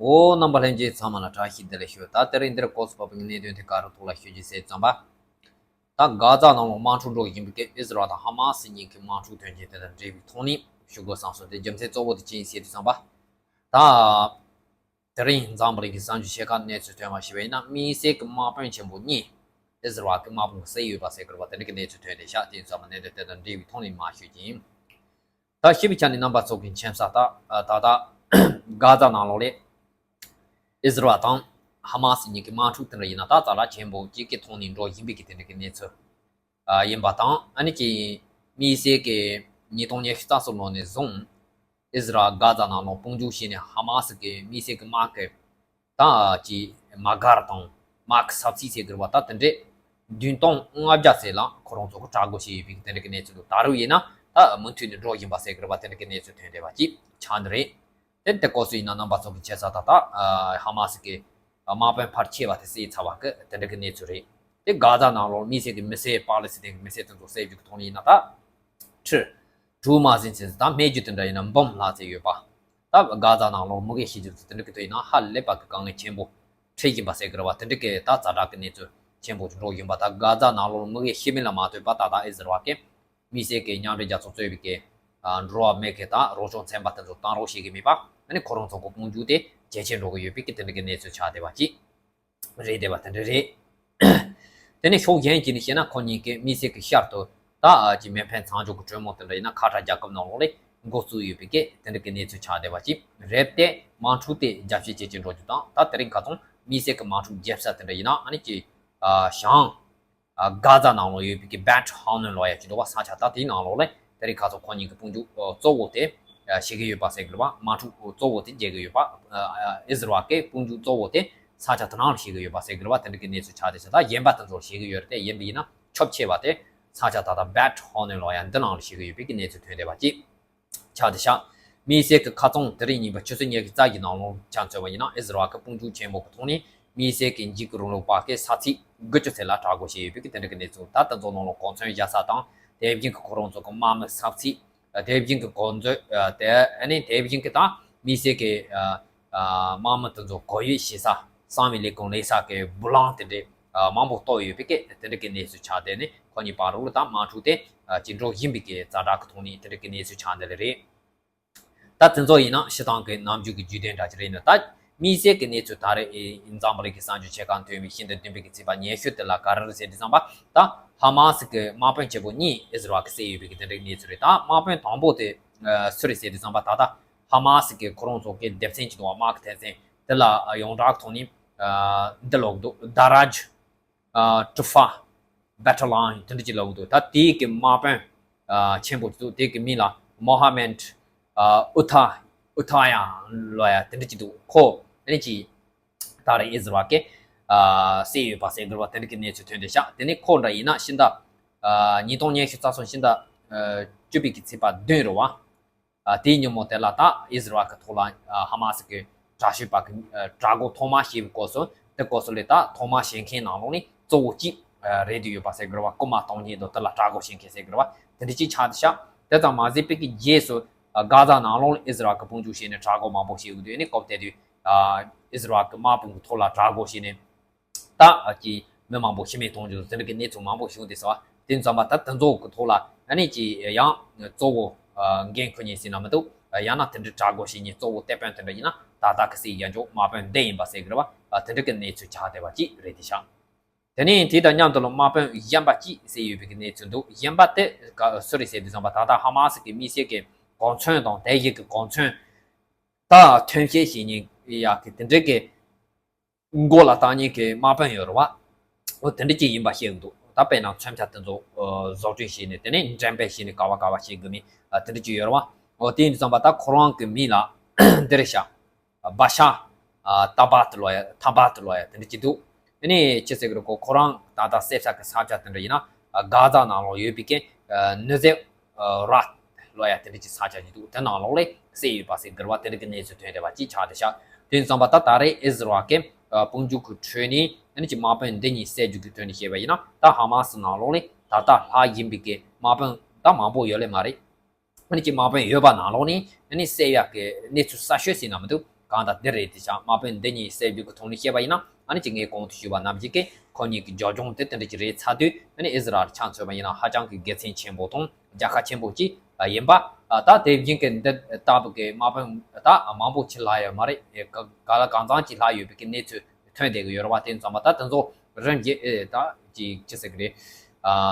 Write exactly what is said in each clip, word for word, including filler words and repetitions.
འོ། རྣམ་པ་ལྷན་རྒྱས་ཚང་མ་ལ་བཀྲ་ཤིས་བདེ་ལེགས་ཞུ། ད་དེ་རིང་འདིར་སྐོར་སུ་བབས་པའི་གནད་དོན་དེ་ག་རུ་ཐུག་ལ་ཞུ་རྒྱུ་ཟེར་ཙམ་པ། ད་གྷ་ཛ་ནང་ལོགས་དམག་འཁྲུག་འགྲོ་བཞིན་པའི་ཨིས་ར་ཨེལ་དང་ཧ་མ་སི་གཉིས་ཀྱི་དམག་འཁྲུག་དོན་རྐྱེན་དེ་དང་འབྲེལ་བའི་ཐོག་ནས་ཞུ་དགོས་བསམ་སོང་། དེ་རྒྱུ་མཚན་གཙོ་བོ་དེ་ཅི་ཡིན་ཟེར་དུས་ཙམ་པ། ད་དེ་རིང་འཛམ་བུ་གླིང་གི་གསར་འགྱུར་ཆེ་ཁག་གནས་ཚུལ་ཐོན་པ་ཞིག་ཡིན་ན། དམིགས་བསལ་གྱི་དམག་དཔོན་ཆེན་པོ་གཉིས་ཨིས་ར་ཨེལ་གྱི་དམག་དཔུང་གིས་བསད་ཡོད་པ་ཟེར་དགོས་པ་དེ་འདྲ་གི་གནས་ཚུལ་ཐོན་བསྡད་ཤག་དེ་ཡིན་ཙང་མ་གནད་དོན་དེ་དང་འབྲེལ་བའི་ཐོག་ནས་མར་ཞུ་རྒྱུ་ཡིན། ད་ཞིབ་པའི་ཆ་ནས་རྣམ་པ་ཚོ་གི་མཁྱེན་གསལ་ལྟར། ད་ལྟ་གྷ་ཛ་ནང་ལོགས་ལ་ཨིས་ར་ཨེལ་དང་ཧ་མ་སི་གཉིས་ཀྱི་དམག་འཁྲུག་དེ་འདྲ་ཡིན་ན། ད་ཛ་དྲག་ཆེན་པོ་གཅིག་གི་ཐོག་ནས་འགྲོ་བཞིན་པའི་གི་དེ་འདྲ་གི་གནས་ཚུལ་ཡིན་པ་དང་། ཨ་ནི་ཅིག་དམིགས་བསལ་གྱི་ཉིས་སྟོང་ཉི་ཤུ་རྩ་གསུམ་ལོ་ནས་བཟུང་ཨིས་ར་ཨེལ་གྷ་ཛ་ནང་ལོགས་དཔུང་འཇུག་བྱས་ནས་ཧ་མ་སི་གི་དམིགས་བསལ་གྱི་དམག་གི་ད་ཅིག་དམག་སྒར་དང་དམག་གི་ས་ཚིགས་ཟེར་དགོས་པ། ད་དེ་འདྲས་བདུན་སྟོང་ལྔ་བརྒྱ་ཙམ་ལ་ཁོ་རང་ཚོ་གིས་གྲལ་སྒོ་བྱས་ཡོད་པའི་དེ་འདྲ་གི་གནས་ཚུལ་འདུག་ད་རུང་ཡིན་ན་ད་མུ་མཐུད་ནས་འགྲོ་བཞིན་པ་ཟེར་དགོས་པ་དེ་འདྲ་གི་གནས་ཚུལ་ཐོན་བསྡད་པ་ཅིག་ཆགས་འདི་རེད། དེ་དེ་སྐོར་སུ་ཡིན་ན་རྣམ་པ་ཚོ་གི་མཁྱེན་གསལ་ལྟར། ད་ཧ་མ་སི་གི་དམག་དཔོན་ཕལ་ཆེ་བ་དེ་བསད་ཚར་བ་གི་དེ་འདྲ་གི་གནས་ཚུལ་རེད། དེ་གྷ་ཛ་ནང་ལོགས་དམིགས་བསལ་གྱི་མི་སེར་པ་ལི་སི་ཐན་གྱི་མི་སེར་དེ་ཚོ་བསད་རྒྱུ་གི་ཐོག་ནས་ཡིན་ན། ད་ཁྲི་དྲུག་མ་ཟིན་ཚེ་ད་སྨྲས་རྒྱུ་དེ་འདྲ་ཡིན་ན་འབུམ་ལྷག་ཙམ་ཡོད་པ། ད་གྷ་ཛ་ནང་ལོགས་མུ་གེ་ཤི་རྒྱུ་དེ་འདྲ་གི་ཐོག་ཡིན་ན་ཧ་ལས་པ་གི་དཀའ་ངལ་ཆེན་པོ་འཕྲད་བཞིན་པ་ཟེར་དགོས་པ། དེ་འདྲ་གི་ད་ཛ་དྲག་གི་གནས་ཚུལ་ཆེན་པོ་འགྲོ་བཞིན་པ། ད་གྷ་ཛ་ནང་ལོགས་མུ་གེ་ཤི་མིན་ལ་མ་ལྟོས་པ། ད་ད་ཨིས་ར་ཨེལ་གྱི་དམིགས་བསལ་གྱི་མཉམ་འབྲེལ་རྒྱལ་ཚོགས་གཙོས་པའི་གི་འགྲོ་བ་མི་གི་ད་རོགས་སྐྱོར་ཚན་པ་དེ་ཚོ་གཏོང་རོགས་བྱེད་ཀྱི་མེད་པ། ཨ་ནི་ཁོ་རང་ཚོ་གི་དཔུང་འཇུག་དེ་ཇེ་ཆེར་འགྲོ་གི་ཡོད་པའི་གི་དེ་འདྲ་གི་གནས་ཚུལ་ཆགས་བསྡད་པ་ཅིག་རེད་བསྡད་པ་དེ་འདྲ་རེད། དེ་ནས་ཕྱོགས་གཞན་གྱིས་ནི་བཤད་ན། ཁོ་གཉིས་ཀྱིས་དམིགས་བསལ་གྱི་ཤར་དུ་ད་ཨ་ཅིག་མེ་འཕེན་མཚམས་འཇོག་གི་གྲོས་མོལ་དེ་འདྲ་ཡིན་ན་ཁ་བྲལ་རྒྱལ་ཁབ་ནང་ལོགས་ལ་འགོ་བཙུགས་ཡོད་པའི་གི་དེ་འདྲ་གི་གནས་ཚུལ་ཆགས་བསྡད་པ་ཅིག་རེད་དེ། དམག་འཁྲུག་དེ་རྒྱ་བསྐྱེད་ཇེ་ཆེར་འགྲོ་རྒྱུ་དང་། ད་དེ་རིང་ཁ་སང་དམིགས་བསལ་གྱི་དམག་འཁྲུག་རྒྱས་ས་དེ་འདྲ་ཡིན་ན། ཨ་ནི་ཅིག་ཨ་བྱང་ཨ་གྷ་ཛ་ནང་ལོགས་ཡོད་པའི་གི་བེད་ཧ་ནོན་ལབ་ཡ་ཅིག་འདུག་པ། ས་ཆ་ད་དེའི་ནང་ལོགས་ལ་དེ་རིང་ཁ་སང་ཁོ་གཉིས་ཀྱི་དཔུང་འཇུག་གཙོ་བོ་དེ་བྱེད་ཀྱི་ཡོད་པ་ཟེར་གྱི་རེད་པ། དམག་འཁྲུག་གཙོ་བོ་དེ་རྒྱག་གི་ཡོད་པ། ཨིས་ར་ཨེལ་གྱི་དཔུང་འཇུག་གཙོ་བོ་དེ་ས་ཆ་དེ་ནང་ལ་བྱེད་ཀྱི་ཡོད་པ་ཟེར་གྱི་རེད་པ། དེ་འདྲ་གི་གནས་ཚུལ་ཆགས་བསྡད་ཤག་ད་གཞན་པ་དེ་ཚོར་བྱེད་ཀྱི་ཡོད་རེད་དེ། ཡིན་པ་ཡིན་ན་ཁྱབ་ཆེ་བ་དེ་ས་ཆ་ད་ལྟ་བེད་ཧ་ནོན་ལབ་ཡ་འདི་ནང་ལ་བྱེད་ཀྱི་ཡོད་པའི་གི་གནས་ཚུལ་ཐོན་བསྡད་པ་ཅིག་ཆགས་བསྡད་ཤག་དམིགས་བསལ་གྱི་ཁ་སང་དེ་རིང་ཉིན་པ་ཆུ་ཚོད་ཉི་ཤུ་རྩ་བཞི་ནང་ལོགས་ཆ་མཚོན་པ་ཡིན་ན། ཨིས་ར་ཨེལ་གྱི་དཔུང་འཇུག་ཆེན་མོ་གི་ཐོག་ནས་དམིགས་བསལ་གྱི་འཇིགས་སྐུལ་རིང་ལུགས་པ་གི་ས་ཚིགས་དགུ་བཅུ་ཙམ་ལ་གྲལ་སྒོ་བྱས་ཡོད་པའི་གི་དེ་འདྲ་གི་གནས་ཚུལ། ད་དེ་ཚོ་ནང་ལ་གོ་མཚོན་བཞག་ས་དང་། དེ་བཞིན་གྱི་ཁོ་རང་ཚོ་གི་དམག་མི་ས་ཚིགས། དེ་བཞིན་གྱི་གོ་མཚོན། དེ་ཨ་ནི་དེ་བཞིན་གྱི་ད་དམིགས་བསལ་གྱི་དམག་མི་དེ་ཚོ་གོ་ཡོད་བྱེད་ས། གསང་བའི་ལས་ཁུངས་ལས་ས་གི་བུ་ལོན་དེ་འདྲའི་མང་པོ་གཏོང་ཡོད་པའི་གི་དེ་འདྲ་གི་གནས་ཚུལ་ཆགས་བསྡད་ནས། ཁོ་གཉིས་བར་ལ་ད་དམག་འཁྲུག་དེ་ཅིག་འགྲོ་བཞིན་པའི་གི་ཛ་དྲག་གི་ཐོག་ནས་དེ་འདྲ་གི་གནས་ཚུལ་ཆགས་བསྡད་ལེ་རེད། ད་དེ་ཚོ་ཡིན་ན་སྤྱིར་བཏང་གི་ནམ་རྒྱུན་གྱི་རྒྱུད་དོན་འདྲ་ཅིག་རེད། ནི་ད་དམིགས་བསལ་གྱི་གནས་ཚུལ་ད་རེས་འཛམ་བུ་གླིང་གི་གསར་འགྱུར་ཆེ་ཁག་ཐོན་པའི་ཤིང་སྡེ་བདུན་པའི་གི་ཚེས་པ་ཉི་ཤུ་དེ་ལ་ག་རེ་རེད་ཟེར་དུས་ཙམ་པ། ད་ཧ་མ་སི་གི་དམག་དཔོན་ཆེན་པོ་གཉིས་ཨིས་ར་ཨེལ་གྱིས་བསད་ཡོད་པའི་གི་དེ་འདྲའི་གནས་ཚུལ་རེད། ད་དམག་དཔོན་དང་པོ་དེ་སུ་རེད་ཟེར་དུས་ཙམ་པ། ད་ལྟ་ཧ་མ་སི་གི་ཁོ་རང་ཚོ་གི་སྡེ་ཚན་ཅིག་འདུག་པ། དམག་གི་སྡེ་ཚན་དེ་ལ་ཡོངས་གྲགས་ཐོག་ནས་འདི་ལབ་ཀྱི་འདུག། ད་རཱཇ་ཨ་ཀྲུ་ཧྥ་བེ་ཊ་ལ་ཡོན་དེ་འདྲ་ཅིག་ལབ་ཀྱི་འདུག། ད་དེའི་གི་དམག་དཔོན་ཨ་ཆེན་པོ་ཅིག་འདུག། དེའི་གི་མིང་ལ་མོ་ཧ་མེད་ཨ་ཨུ་ཐ་ཨུ་ཐ་ཡ་ལབ་ཡ་དེ་འདྲ་ཅིག་འདུག། ཁོ་ཨ་ནི་ཅིག་ད་རེས་ཨིས་ར་ཨེལ་གྱིས་ཨ་བསད་ཡོད་པ་ཟེར་དགོས་པ་དེ་འདྲ་གི་གནས་ཚུལ་ཐོན་བསྡད་ཤག། དེ་ནས་ཁོ་འདྲ་ཡིན་ན་ཕྱི་ཟླ་ཨ་ཉིས་སྟོང་ཉི་ཤུ་རྩ་གསུམ་ཕྱི་ཟླ་ཨ་བཅུ་པའི་གི་ཚེས་པ་བདུན་རེད་པ། ཨ་དེའི་ཉིན་མོ་དེ་ལ་ད་ཨིས་ར་ཨེལ་གྱི་ཐོག་ལ་ཨ་ཧ་མ་སི་གི་དྲག་ཤོས་པ་གི་ཨ་གྲལ་སྒོ་ཐོག་མ་བྱས་པའི་སྐབས་སུ། དེ་སྐབས་སུ་ལ་ད་ཐོག་མ་བྱེད་མཁན་ནང་ལོགས་ནས་གཙོ་བོ་གཅིག་ཨ་རེད་དུ་ཡོད་པ་ཟེར་དགོས་པ། རྐུན་མ་གཏོང་མཁན་དང་དེ་ལ་གྲལ་སྒོ་བྱེད་མཁན་ཟེར་དགོས་པ་དེ་འདྲ་གཅིག་ཆགས་བསྡད་ཤག། དེ་ཙམ་མ་ཟད་པའི་གི་རྗེས་སུ་ཨ་གྷ་ཛ་ནང་ལོགས་ལ་ཨིས་ར་ཨེལ་གྱི་དཔུང་འཇུག་བྱས་ནས་གྲལ་སྒོ་མང་པོ་བྱས་ཡོད་དུས། ཨ་ནི་སྐབས་དེ་དུས་ཨ་ཨིས་ར་ཨེལ་གྱི་དམག་དཔུང་གི་ཐོག་ལ་གྲལ་སྒོ་བྱས་ནས། ད་ཨ་ཅིག་མི་མང་པོ་ཤི་རྨས་གཏོང་རྒྱུ་དེ་འདྲ་གི་གནས་ཚུལ་མང་པོ་བྱུང་བསྡད་ས་པ། དེ་ཙམ་པ་ད་དེ་ཚོ་གི་ཐོག་ལ་ཨ་ནི་ཅིག་ཡང་གཙོ་བོ་ཨ་འགན་འཁུར་མཁན་ཟེར་ན་མི་འདུག། ཡང་ན་དེ་འདྲའི་གྲལ་སྒོ་བྱེད་མཁན་གཙོ་བོ་དེད་དཔོན་དེ་འདྲ་ཡིན་ན། ད་ལྟ་གི་སྲིད་ཡ་འཇོག་དམག་དཔོན་འདི་ཡིན་པ་ཟེར་གི་རེད་པ། ཨ་དེ་འདྲ་གི་གནས་ཚུལ་ཆགས་བསྡད་པ་ཅིག་རེད་དེ་ཤག། དེ་ནས་དེ་དང་མཉམ་དུ་ལ་དམག་དཔོན་གཞན་པ་གཅིག་བསད་ཡོད་པའི་གི་གནས་ཚུལ་འདུག། གཞན་པ་དེ་ག་སུ་རེད་ཟེར་དུས་ཙམ་པ། ད་ལྟ་ཧ་མ་སི་གི་དམིགས་བསལ་གི་གོ་མཚོན་དང་དེ་བཞིན་གི་གོ་མཚོན་ད་ཐོན་སྐྱེད་བྱེད་མཁན་ཡ་གི་དེ་འདྲའི་གི་མགོ་ལ་བཏགས་མཁན་གྱི་དམག་དཔོན་ཡོད་རེད་པ། འོ་དེ་འདྲ་ཅིག་ཡིན་པ་བཤད་ཀྱི་འདུག། ད་དཔེར་ན་མཚོན་ཆ་དེ་ཚོ་ཨ་བཟོ་སྐྲུན་བྱས་ནས། དེ་ནས་འགྲེམས་སྤེལ་བྱས་ནས་ག་བ་ག་བ་བྱེད་དགོས་མིན་ཨ་དེ་འདྲ་ཅིག་ཡོད་རེད་པ། འོ་དེ་ཡིན་དུས་ཙམ་པ་ད་ཁོ་རང་གི་མིང་ལ་འདི་རེད་ཤག། བ་ཤ་ཨ་ཏ་བ་ཏི་ལབ་ཡ། ཐ་བ་ཏི་ལབ་ཡ་དེ་འདྲ་ཅིག་འདུག། དེ་ནས་ཅི་ཟེར་གི་རེད། ཁོ་ཁོ་རང་ད་ལྟ་བསད་ས་གི་ས་ཆ་དེ་འདྲ་ཡིན་ན་ཨ་གྷ་ཛ་ནང་ལོགས་ཡོད་པའི་གི་ཨ་ནུ་ཟེབ་ར་ལབ་ཡ་དེ་འདྲ་ཅིག་ས་ཆ་ཅིག་འདུག། དེ་ནང་ལོགས་ལ་བསད་ཡོད་པ་ཟེར་གི་རེད་པ། དེ་འདྲ་གི་གནས་ཚུལ་ཐོན་བསྡད་པ་ཅིག་ཆགས་བསྡད་ཤག། དེ་ཡིན་དུས་ཙམ་པ་ད་ད་རེས་ཨིས་ར་ཨེལ་གྱི་ཨ་དཔུང་འཇུག་གི་ཁྲོད་ནས་ཨ་ནི་ཅིག་དམག་དཔོན་འདི་གཉིས་བསད་རྒྱུ་གི་ཐོག་ནས་བཤད་པ་ཡིན་ན། ད་ཧ་མ་སི་ནང་ལོགས་ལ་ད་ལྟ་ལྷག་བཞིན་པའི་གི་དམག་དཔོན་ད་མང་པོ་ཡོད་ལེ་མ་རེད། ཨ་ནི་ཅིག་དམག་དཔོན་ཡོད་པ་ནང་ལོགས་ནས་ཨ་ནི་བསད་ཡག་གི་གནས་ཚུལ་གསར་ཤོས་ཟེར་ན་མི་འདུག། གང་ལྟར་འདི་རེད་དེ་བྱ་དམག་དཔོན་འདི་གཉིས་བསད་རྒྱུ་གི་ཐོག་ནས་བཤད་པ་ཡིན་ན། ཨ་ནི་ཅིག་ངས་གོང་དུ་ཞུས་པ་ནང་བཞིན་གི་ཁོ་གཉིས་ཀྱི་རྒྱབ་ལྗོངས་དེ་དེ་འདྲ་ཅིག་རེད་ཚར་དུས། ཨ་ནི་ཨི་ཟི་རལ་ཆ་མཚོན་པ་ཡིན་ན་ཧ་ཅང་གི་དགེ་མཚན་ཆེན་པོ་དང་རྒྱལ་ཁ་ཆེན་པོ་ཅིག་ཡིན་པ། ད་དེ་བཞིན་གི་འདི་ལྟ་བུ་གི་དམག་དཔོན་ད་མང་པོ་ཅིག་ལྷག་ཡོད་མ་རེད། ག་ལ་གང་འཚམ་ཅིག་ལྷག་ཡོད་པའི་གི་གནས་ཚུལ་ཐོན་བསྡད་གི་ཡོད་རེད་བ། དེ་ཙམ་པ་ད་དེ་ཚོ་རིམ་གྱིས་ཨེ་ད་ཅིག་ཅི་ཟེར་གི་རེད།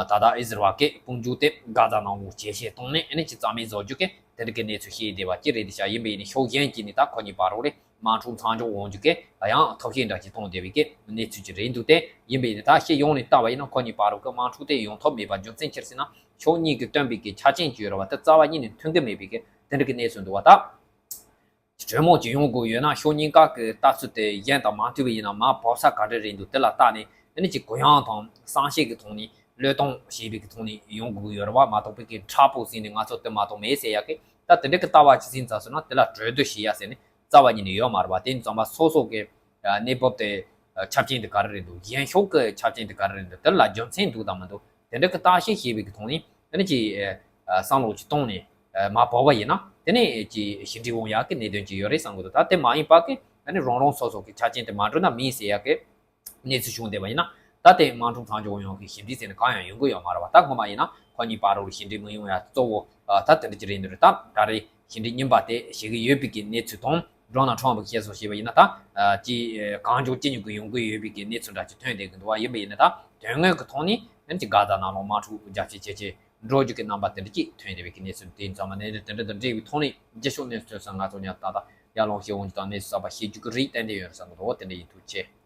ད་ལྟ་ཨི་ཟི་རལ་གྱི་དཔུང་འཇུག་དེ་གྷ་ཛ་ནང་ལོགས་ཇེ་ཆེར་བཏང་ནས། ཨ་ནི་ཅིག་རྩ་མེད་བཟོ་རྒྱུ་གི་དེ་འདྲ་གི་གནས་ཚུལ་བཤད་བསྡད་པ་ཅིག་རེད་དེ་བྱ། ཡིན་པ་ཡིན་ནའི་ཕྱོགས་གཞན་གྱིས་ནི་ད་ཁོ་གཉིས་བར་དུ་རེད། དམག་འཁྲུག་མཚམས་འཇོག་འོང་རྒྱུ་གི་ཡང་ཐབས་ཤེས་འདྲ་ཅིག་གཏོང་བསྡད་པའི་གི་གནས་ཚུལ་ཅིག་རེད་འདུག་སྟེ། ཡིན་པ་ཡིན་ནའི་ད་སྤྱི་ཡོངས་ནས་བལྟས་པ་ཡིན་ན་ཁོ་གཉིས་བར་དུ་གི་དམག་འཁྲུག་དེ་ཡོང་ཐབས་མེད་པ་རྒྱུ་མཚན་ཅི་རེད་ཟེར་ན། ཕྱོགས་གཉིས་ཀྱིས་བཏོན་པའི་གི་ཆ་རྐྱེན་ཅིག་ཡོད་རེད་བ། དེ་རྩ་བ་ཉིད་ནས་མཐུན་གི་མེད་པའི་གི་དེ་འདྲ་གི་གནས་ཚུལ་འདུག་བ། ད་གྲོས་མོལ་ཅིག་ཡོང་དགོས་ཡོད་ན། ཕྱོགས་གཉིས་ཀ་གི་ལྟ་ཚུལ་དེ་གཞན་དང་མ་མཐུན་པ་ཡིན་ན། མར་བབས་ས་ག་འདྲ་རེད་འདུག་དེ་ལ་བལྟས་ནས། དེ་ནི་ཅིག་གུ་ཡངས་དང་བསམ་ཤེས་ཀྱི་ཐོག་ནས་བློས་གཏོང་བྱེད་པའི་གི་ཐོག་ནས་ཡོང་དགོས་ཀྱི་ཡོད་རེད་བ། མ་གཏོགས་པའི་གི་མཁྲེགས་པོ་ཟེར་ནས་ང་ཚོ་དེ་མ་གཏོགས་མེད་ཟེར་ཡ་གི། ད་དེ་འདྲ་གི་ལྟ་བ་ཅིག་ཟིན་ཚར་སོང་ན་དེ་ལ་གྲོས་བསྡུར་བྱེད་ཡ་ཟེར་ནས་རྩ་བ་ཉིད་ནས་ཡོད་མ་རེད་བ། དེ་ཙམ་པ་སོ་སོ་གི་གནས་བབ་དེ་ཆ་རྐྱེན་དེ་ག་རེ་རེད་འདུག་གཞན་ཕྱོགས་ཀྱི་ཆ་རྐྱེན་དེ་ག་རེ་རེད་འདུག་དེ་ལ་རྒྱུ་མཚན་འདུག་དང་མི་འདུག་དེ་འདྲ་གི་བརྟག་དཔྱད་བྱེད་པའི་གི་ཐོག་ནས། དེ་ནི་ཅིག་བསམ་བློ་ཅིག་གཏོང་ནས་མར་བབས་པ་ཡིན་ན། དེ་ནི་ཅིག་ཞི་འགྲིག་འོང་ཡག་གི་གནད་དོན་ཅིག་ཡོད་རེད་བསམ་གི་འདུག་ད་དེ་མ་ཡིན་པ་གི་ཨ་ནི་རང་རང་སོ་སོ་གི་ཆ་རྐྱེན་དེ་མ་འགྲུབ་ན་མིན་ཟེར་ཡག་གི་གནས་ཚུལ་བྱུང་བསྡད་པ་ཡིན་ན། ད་དེ་དམག་འཁྲུག་མཚམས་འཇོག་ཡོང་གི་ཞི་འགྲིག་ཟེར་ནས་གང་ཡང་ཡོང་གི་ཡོད་མ་རེད་བ། ད་སྔོན་མ་ཡིན་ན་ཁོ་གཉིས་བར་དུ་ཞི་འགྲིག་མི་ཡོང་ཡག་གཙོ་བོ་ད་དེ་འདྲ་ཅིག་རེད་འདུག་རེད། ད་ད་རེས་ཞི་འགྲིག་རྙིང་པ་དེ་བྱེད་ཀྱི་ཡོད་པའི་གི་གནས་ཚུལ་དང་། ཌོ་ནལ་ཊམ་ཕུ་གིས་བཤད་སོགས་བྱས་པ་ཡིན་ན། ད་ཅིག་གང་མགྱོགས་ཅི་མགྱོགས་ཀྱི་ཡོང་གི་ཡོད་པའི་གི་གནས་ཚུལ་འདྲ་ཅིག་ཐོན་བསྡད་ཀྱི་འདུག་བ། ཡིན་པ་ཡིན་ན་ད་དོན་དངོས་ཀྱི་ཐོག་ནས་ཨ་ནི་ཅིག་གྷ་ཛ་ནང་ལོགས་དམག་འཁྲུག་རྒྱ་ཆེ་ཇེ་ཆེ་འགྲོ་རྒྱུ་གི་རྣམ་པ་དེ་འདྲ་ཅིག་ཐོན་བསྡད་པའི་གི་གནས་ཚུལ། དེ་ཙམ་མ་གནས་དེ་འདྲ་དང་འབྲེལ་བའི་ཐོག་ནས་རྒྱ་ཕྱོགས་གནས་ཚུལ་སོགས་ང་ཚོ་ཡང་ད་ལྟ་ཡར་ལངས་བྱེད་འོང་རྒྱུ་དང་གནས་ཚུལ་གསར་པ་ཤེས་རྒྱུ་གི་རེད། ཏན་ཏན་ཡོད་རེད་བསམ་གི་འདུག་འོ་དེ་འདྲ་ཡིན། ཐུགས་རྗེ་ཆེ།